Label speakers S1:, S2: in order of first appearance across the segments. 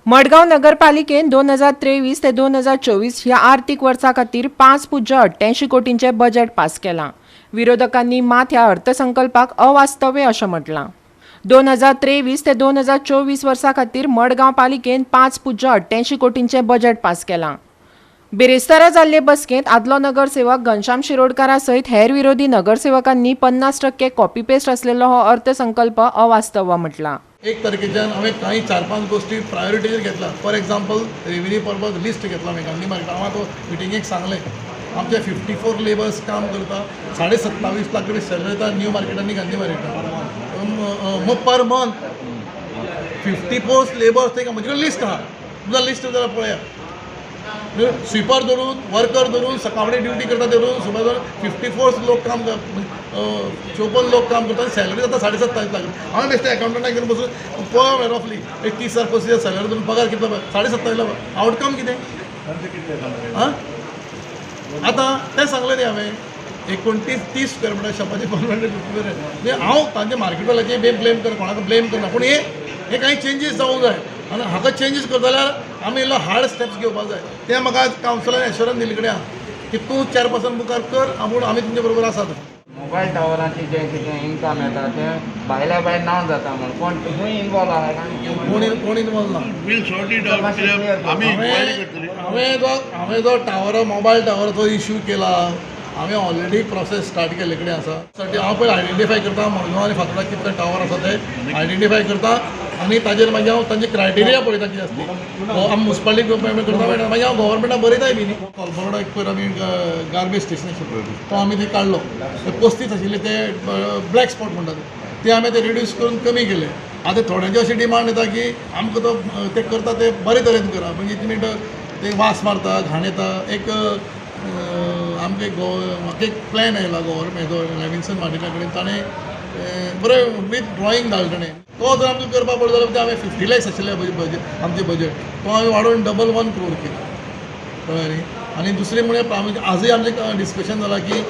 S1: मडगांव नगरपालिकेन 2023 ते 2024 ह्या आर्थीक वर्सा खातीर 5.88 कोटींचें बजेट पास केलां. विरोधकांनी मात ह्या अर्थसंकल्पाक अवास्तव्य अशें म्हटलां. 2023 ते 2024 वर्सा खातीर मडगांव पालिकेन 5.88 कोटींचें बजेट पास केलां. बिरेस्तारा जाल्ले बसकेंत आदलो नगरसेवक घनश्याम शिरोडकारा सयत हेर विरोधी नगरसेवकांनी 50% कॉपी पेस्ट असलेलो हो अर्थसंकल्प अवास्तव म्हटला.
S2: 1 तारखेच्यान हांवें कांय चार पांच गोश्टी प्रायोरिटीचेर घेतला. For example, revenue purpose list घेतला हांवें गांधी मार्केट. हांव आतां मिटिंगेक सांगलें, आमचे 54 लेबर्स काम करता, 27.5 लाख रुपया सॅलरी येता न्यू मार्केट आनी गांधी मार्केटान पर मंथ. 54 लेबर्स ते म्हजे कडेन लिस्ट आहा. तुमकां लिस्ट जाल्यार पळया. स्विपर धरून, वर्कर धरून, सकाळ फुडें ड्युटी करता धरून, सुमार धरून 54 लोक काम, 54 लोक काम करता. सॅलरी जाता 27.5 लाख. हांवें बेश्टें एकाउंटंटाक घेवन बसून पळय, रफली एक 30,000 25,000 सॅलरी धरून पगार कितलो? 27.5 लाख. आवटकम कितें? आं, आतां तें सांगलें न्ही हांवें, 29 30 स्क्वेअर मिटर शॉपाची परमनंट. म्हणजे हांव तांचे मार्केटवाल्याचे बी ब्लेम कर, कोणाक ब्लेम करना, पूण हे हे कांय चेंजीस जावंक जाय आनी हाका चेंजीस करता जाल्यार आमी इल्लो हार्ड स्टेप्स घेवपाक जाय. तें म्हाका कावन्सिलान एश्योरन्स दिल्ले कडेन आहा की तूं चेअरपर्सन मुखार कर आपूण, आमी तुमचे बरोबर आसात.
S3: मोबायल टावरांची जें कितें इन्कम येता तें भायल्या भायर ना जाता म्हूण कोण खंय इनवॉल्व आहा काय?
S2: कोण कोण इनवॉल्व ना.
S4: We'll sort it out. कित्याक आमी इन्क्वायरी करतली.
S2: हांवें जो टावर, मोबायल टावराचो इश्यू केला, हांवें ऑलरेडी प्रोसेस स्टार्ट केल्ले कडेन आसा. साठी हांव पयलीं आयडेंटिफाय करता, मडगांव आनी फातोर्डा कितले टावर आसा ते आयडेंटिफाय करता आनी ताजेर मागीर हांव तांचे क्रायटेरिया पळयता कितें आसता ती. आमी मुन्सिपालिटी करता मेळटा, मागीर हांव गव्हर्मेंटाक बरयताय बी न्ही. कॉलबोर्डा एक पयर आमी गार्बेज स्टेशन आशिल्लें, तो आमी ते काडलो. ते 35 आशिल्ले, ते ब्लॅक स्पॉट म्हणटा ते, ते आमी ते रिड्यूस करून कमी केले. आतां थोड्यांची अशी डिमांड येता की आमकां तो ते करता ते बरे तरेन करा, म्हणजे तुमी ते वास मारता, घाण येता. एक आमकां एक म्हाका एक प्लॅन आयला गव्हर्मेंट हेजो, लेविन्सन मार्टिना कडेन. ताणें बरें वीथ ड्रॉइंग धाडलें ताणें. तो जर आमकां करपा पडलो जाल्यार ते हांवें 50 लॅक्स आशिल्ले बजेट, आमचें बजेट, तो हांवें वाडोवन 11 क्रोर केला. कळ्ळें न्ही? आनी दुसरें म्हळ्यार आमी आजूय आमचें डिस्कशन जालां की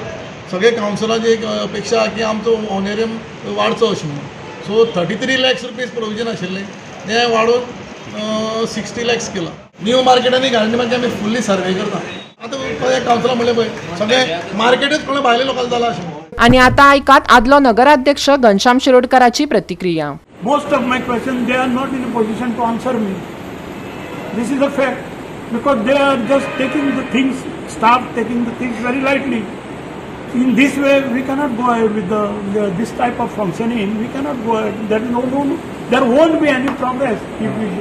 S2: सगळे कावन्सिलाची एक अपेक्षा आहा की आमचो ऑनेरियम वाडचो अशें म्हणून. So 33 lakhs rupees provision आशिल्लें, तें वाडोवन 60 लॅक्स केलां. न्यू मार्केट आनी गार्डन मार्केट आमी फुल्ली सर्वे करता. आतां पळय, कावन्सिलान म्हणलें पळय, सगळें मार्केटूच कोणें भायल्या लोकांक जालां अशें म्हणून.
S1: आनी आतां आयकात आदलो नगराध्यक्ष घनश्याम शिरोडकाराची प्रतिक्रिया.
S5: Most of my questions, they are not in a position to answer me. This is a fact because they are just taking the things, staff taking the things very lightly. In this way, we cannot go ahead with this type of functioning. We cannot go ahead. There is no, no, no, there won't be any progress. If we,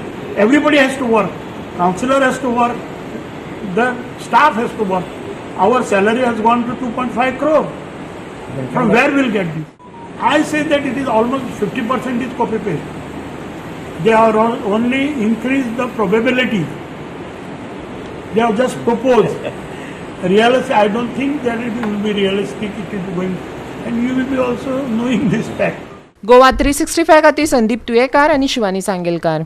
S5: everybody has to work. Councillor has to work. The staff has to work. Our salary has gone to 2.5 crore. From where we'll get this? I say that it is almost 50% is copy paste. They are only increased the probability. They have just proposed. Realistic, I don't think that it will be realistic. It is going, and you will be also knowing this fact.
S1: Goa 365 खातीर संदीप तुयेकार आनी शिवानी सांगेलकार.